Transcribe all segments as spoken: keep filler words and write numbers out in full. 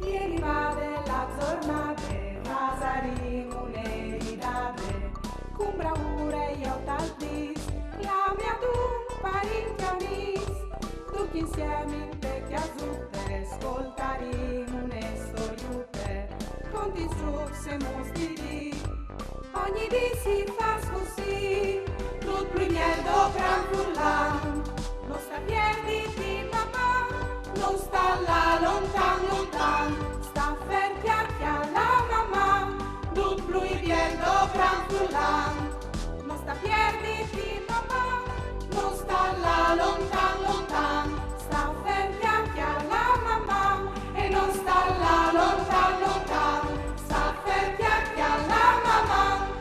È rivade la zornade, fasarìn une ridade, cun braure jo tal dis, clame adun parint e amis, ducj insiemi inte cjasute, scoltarìn une storiute, conti su se mus di dì. Ogni dì si fâs cussì, dut plui biel dal gran furlan. No sta pierditi, Maman, no sta lâ lontan, lontan. Sta fer, cjalà, cjalà, Maman, dut plui biel dal gran furlan. No sta pierditi, Maman, no sta lâ lontan, lontan. Sta fer, cjalà, cjalà, Maman, e no sta lâ lontan, lontan. Sta fer, cjalà, cjalà, Maman.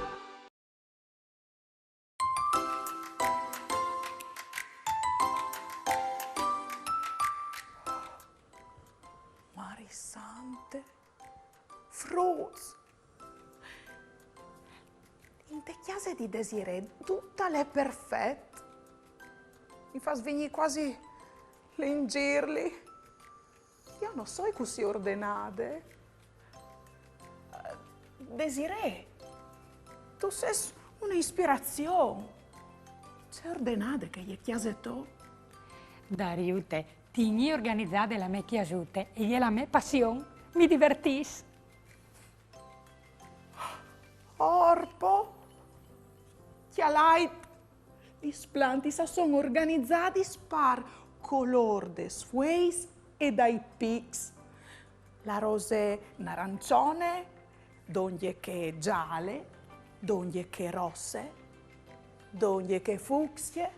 Mari sante, fruts! Inte cjase di Desirée dut al è perfet. Mi fâs vignî cuasi l'inzirli. Jo no soi cussì ordenade. Eh, Desirée, tu sês une ispirazion. Ce ordenade che e je cjase tô. Dariute, tignî organizade la mê cjasute e je la mê passion. Mi divertìs. Orpo! Cjalait! Lis plantis a son organizadis par colôr des fueis e dai pics. La rose narançone, dongje chê zale, dongje chê rosse, dongje chê fucsie,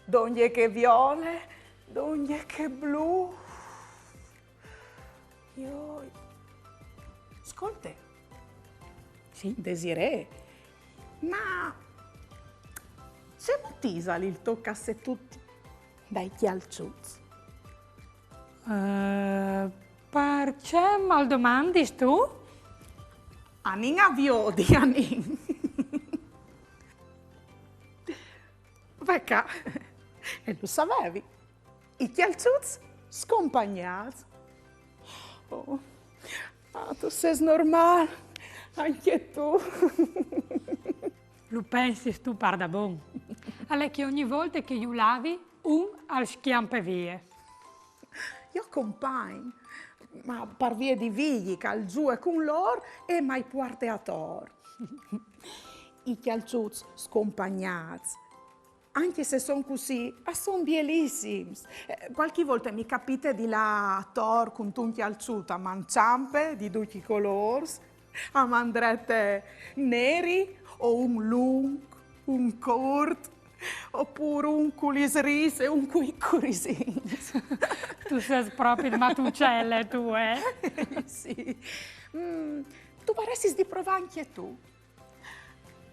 dongje chê viole, dongje chê blu. Jo... Scolte. Sì, Desirée, ma cemût isal il to cassetut dai cjalçuts? Eh, parcè mal domandistu? Anìn a viodi, anìn. Ve ca, e lu savevi. I cjalçuts scompagnâts. Oh. Ah, tu sês normâl, ancje tu. Lu pensistu pardabon? Al è che ogni volte che ju lavi, un al scjampe vie. Jo compagn, ma par vie di Vigji che al zuie cun lôr e mai puarte ator. I cjalçuts scompagnâts, ancje se a son cussì, a son bielissims. Eh, cualchi volte mi capite di lâ ator cuntun cjalçut a man çampe, di ducj i colôrs, a man drete neri o un lunc, un curt, opûr un cu lis riis e un cui curisins. Tu sês propit matucele, tu, eh? Sì. Mm, tu varessis di provâ ancje tu.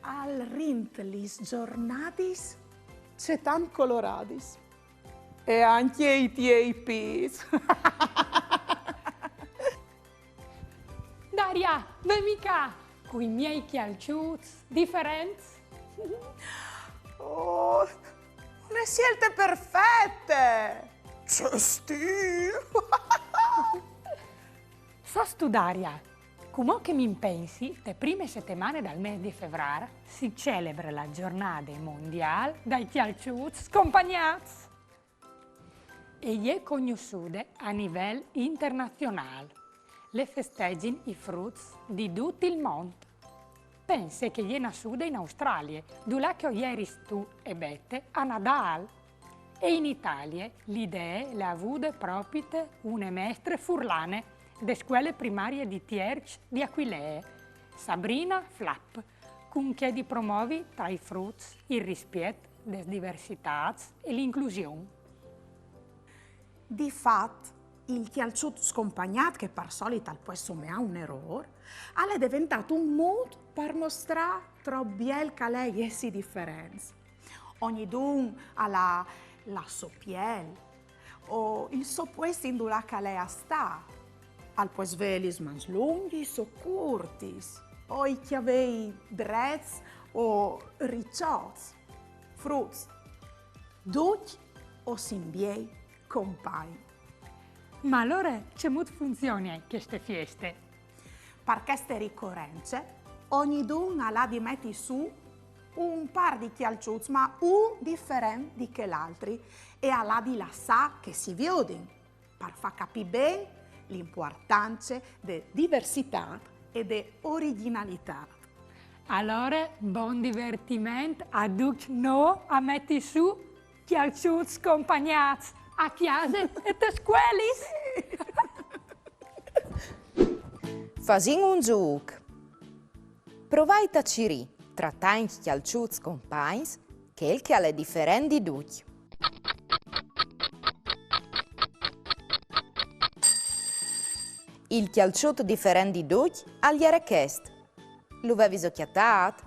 Al rint lis zornadis cetant coloradis. E ancje i tiei pîts. Daria, vemi ca, cui miei cjalçuts diferents. Oh, une sielte perfete! Ce stîl! Sâstu, Daria, cumò che mi impensi, te prime setemane dal mês di Fevrâr si celebre la zornade mondiâl dai cjalçuts scompagnâts. E je cognossude a nivel internazionâl. Le festegin i fruts di dut il mont. Pense che e je nassude in Australie, dulà che o jeris tu e Bete a Nadâl. E in Italie la idee le à vude propit une mestre furlane de scuele primarie di Tierç di Aquilee, Sabrina Flapp, cun chê di promovi tra i fruts il rispiet des diversitâts e l'inclusion. Di fat, il cjalçut scompagnât, che par solit al pues someâ un erôr, al è deventât un mût par mostrâ trop biel che al è jessi diferents. Ognidun al à la sô piel, o il so puest indulà che al è a stâ. Al pues vê lis mans lungjis o curtis, o i cjavei drets o riçots. Fruts, ducj o sin biei compagn. Ma alore cemût funzione cheste fieste? Par cheste ricorence, ognidun al à di meti sù un pâr di cjalçuts, ma un diferent di chel altri, e al à di lassâ che si viodin, par fâ capî ben la impuartance de diversitât e de origjinalitât. Alore, bon divertiment a ducj nô a meti sù cjalçuts compagnâts a cjase e tes scuelis! Fasìn un zûc. Provait a cirî, tra tancj cjalçuts compagns, chel che al è diferent di ducj. Il cjalçut diferent di ducj al jere chest. Lu vevis cjatât?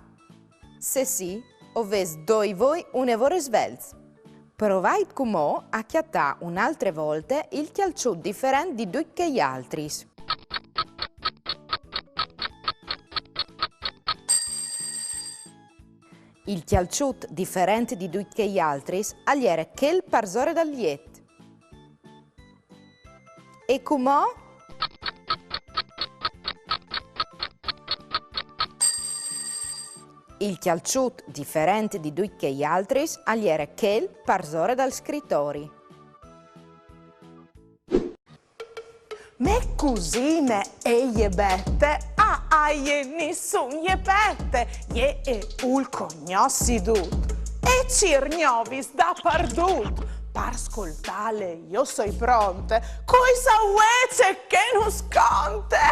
Se sì, o vês doi voi une vore svelts. Provait cumò a cjatâ une altre volte il cjalçut diferent di ducj chei altris. Il cjalçut diferent di ducj chei altris al jere chel parsore dal jet. E cumò? Il cjalçut diferent di ducj chei altris al jere chel parsore dal scritori. Mê cusine e je Bete, a jê nissun je pete, jê e vûl cognossi dut. E cîr gnovis dapardut. Par scoltâle jo soi pronte, cui sa ce che nus conte.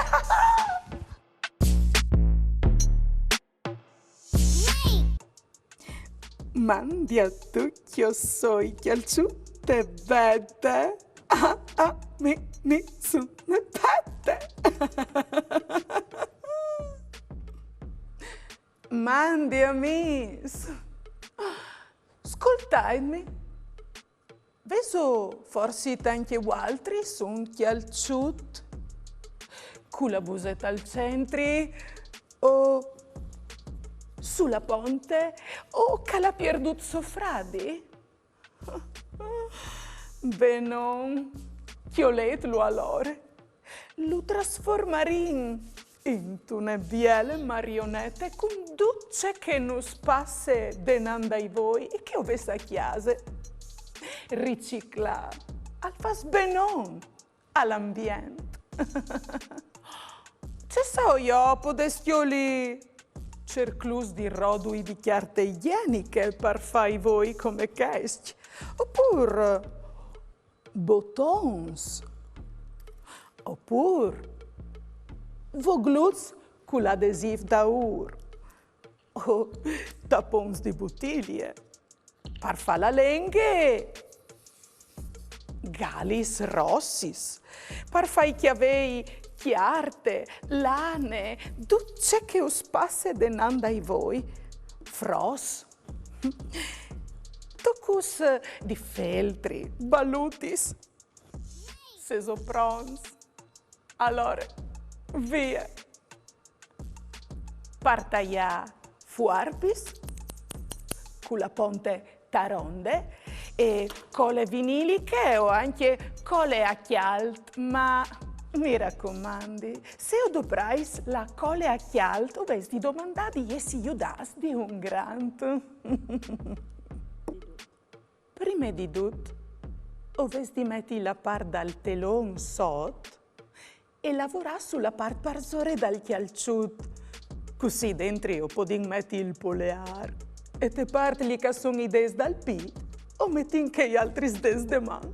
Mandi a ducj, jo soi cjalçute Bete. Ah, a mi nissun ne pete. Mandi amîs. Scoltaitmi. Vêso forsit ancje voaltris un cjalçut cu la busete al centri, o su la ponte, o che al à pierdût so fradi? Benon, cjolêtlu alore. Lu trasformarìn intune biele marionete cun dut ce che nus passe denant dai voi e che o vês a cjase. Riciclâ al fâs benon al ambient. Ce so jo, podês cjolî cercluts di rodui di cjarte igjeniche par fâ i voi come chescj, opûr botons, opûr vogluts cul adesîf daûr, o tapons di butilie. Par fâ la lenghe, galis rossis, par fâ i cjavei, cjarte, lane, dut ce che us passe denant dai voi, fros, tocuts di feltri, balutis. Sêso pronts? Alore, vie! Par taiâ fuarpis, cu la ponte taronde, e cole viniliche o ancje cole a cjalt, ma mi racomandi, se o doprais la cole a cjalt, o vês di domandâ di jessi judâts di un grant. Prime di dut, o vês di meti la part dal telon sot e lavorâ su la part parsore dal cjalçut. Cussì dentri o podìn meti il poleâr. E te part li che a son i dêts dal pît, o metìn chei altris dêts de man.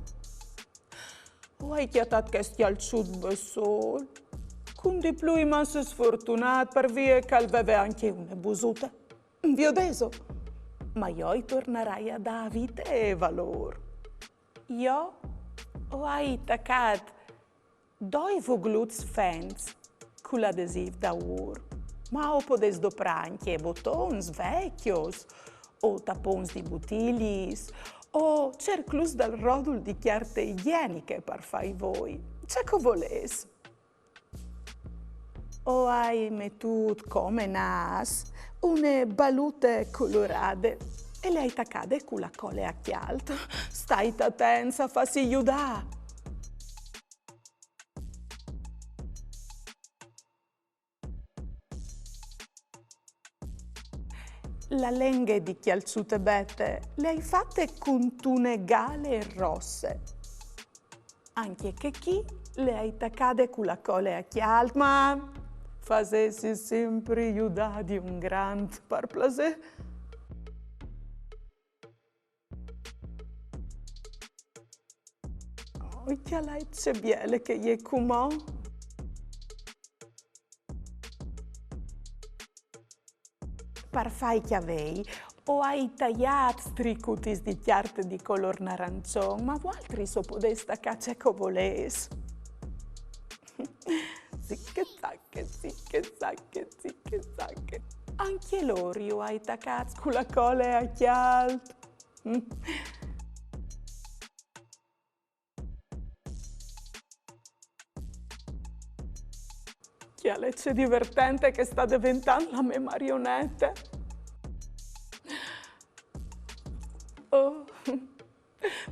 O ai cjatât chest cjalçut bessôl, cun di plui masse sfortunât, par vie che al veve ancje une busute. Viodêso? Ma jo i tornarai a dâ vite e valôr. Jo o ai tacât doi vogluts fents cul adesîf daûr, ma o podês doprâ ancje botons vecjos, o tapons di butiliis, o cercluts dal rodul di cjarte igjeniche par fâ i voi, ce che o volês. O ai metût come nâs une balute colorade e le ai tacade cu la cole a cjalt. Stait atents a fâsi judâ. La lenghe di cjalçute Bete le ai fate cuntune gale rosse. Ancje chê chi le ai tacade cu la cole a cjalt, ma fasêsi simpri judâ di un grant, par plasê. Oh, cjalait ce biele che e je cumò. Par fâ i cjavei o ai taiât stricutis di cjarte di colôr narançon, ma vualtris o podês tacâ ce che o volês. Ziche zache, ziche zache, ziche zache. Ancje lôr ju ai tacâts cu la cole a cjalt. Cjale ce divertente che e sta deventant la mê marionete. Oh,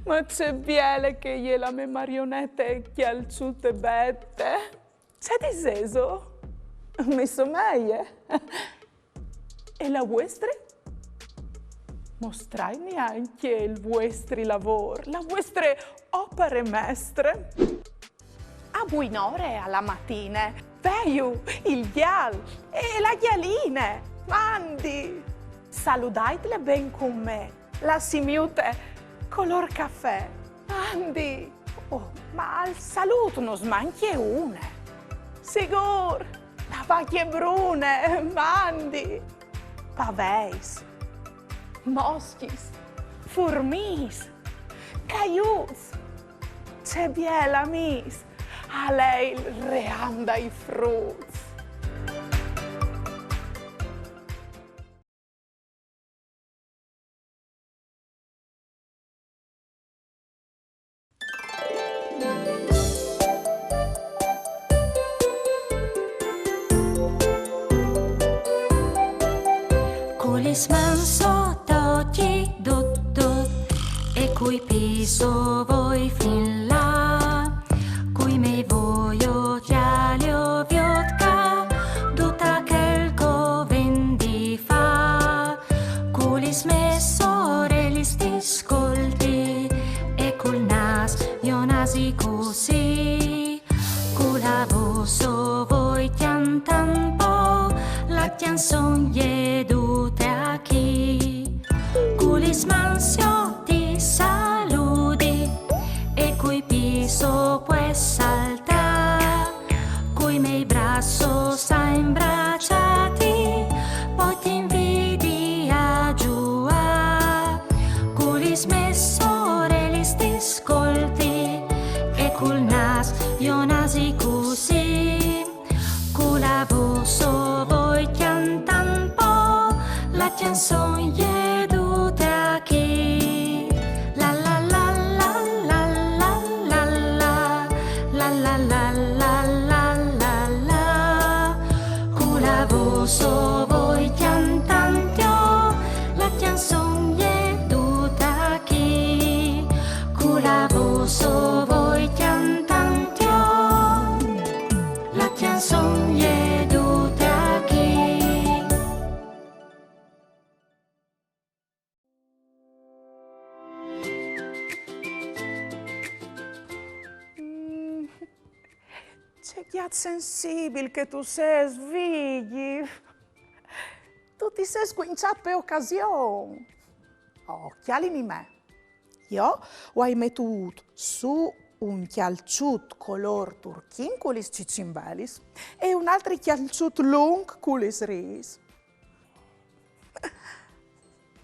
ma ce biele che e je la mê marionete cjalçute Bete. Ce disêso? Mi someie? E la vuestre? Mostraimi ancje il vuestri lavôr, la vuestre opare mestre. A buinore a la matine, veju il gjal e la gjaline. Mandi! Saludaitle ben cun me, la simiute colôr cafè. Mandi! Oh, ma al salût nus mancje une. Sigûr! La vacje brune, mandi! Paveis, moschis, furmiis, caiuts. Ce biel amîs! Al è il ream dai fruts. Cu lis mans sot occhi dut dut e cui pîts o voi fin là, cui mei voi o cjali o viôt ca, dut chel che o ven di fâ. Cu lis mês orelis ti scolti e cul nâs jo nasi cussì. Cu la vôs o voi cjantâ un pôc, la cjançon e je dute achì. Cu lis mans jo ti saludi e cui pîts o pues saltâ. Cui mei braços o ai imbraçâts, po ti invidi a zuiâ. Cu lis mês orelis ti scolti e cul nâs jo nasi cussì. Cu la vôs o voi cjantâ un pôc, la cjançon e je dute achì. La la la la la la la la. La la la la la la la. Cu la vôs o voi cjantâ un pôc, la cjançon e je dute achì. Cu la vôs o voi cjantâ un pôc, la cjançon e je dute achì. Mm, ce gjat sensibil che tu sês, Vigji. Tu ti sês scuinçât pe ocasion. Oh, cjalimi me. Jo o ai metût sù un cjalçut colôr turchin cu lis cicimbelis e un altri cjalçut lunc cu lis riis.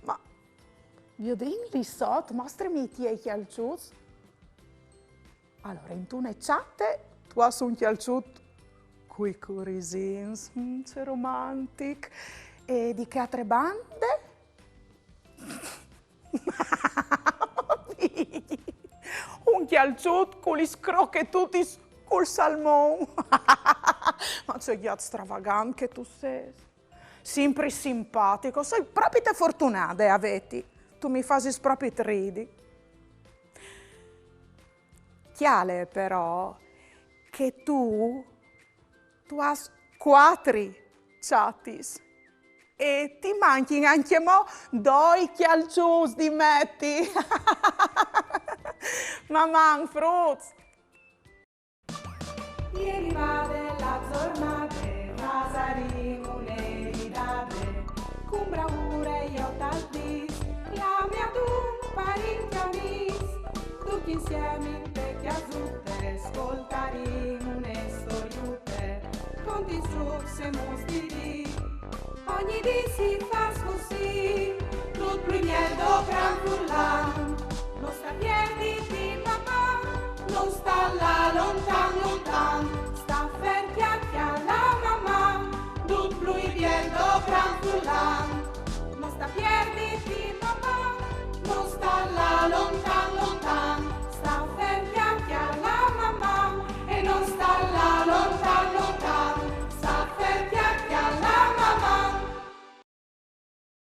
Ma viodìn li sot, mostrimi i tiei cjalçuts. Alore, intune çate tu âs un cjalçut cui curisins, mm, ce romantic. E di chê altre bande? Un cjalçut cu lis crochetutis cul salmon. Ma ce gjat stravagant che tu sês. Simpri simpatic, o soi propit fortunade a vêti. Tu mi fasis propit ridi. Cjale però che tu, tu âs cuatri çatis. E ti manchin ancjemò doi cjalçuts di meti. Maman, fruts! È rivade la zornade, fasarìn une ridade, cun braure jo tal dis, clame adun parint e amics, ducj insiemi inte cjasute, scoltarìn une storiute, contis, trucs e muts di dì. Ogni dì si fâs cussì, dut plui biel dal gran furlan. No sta pierditi, Maman, no sta lâ lontan, lontan.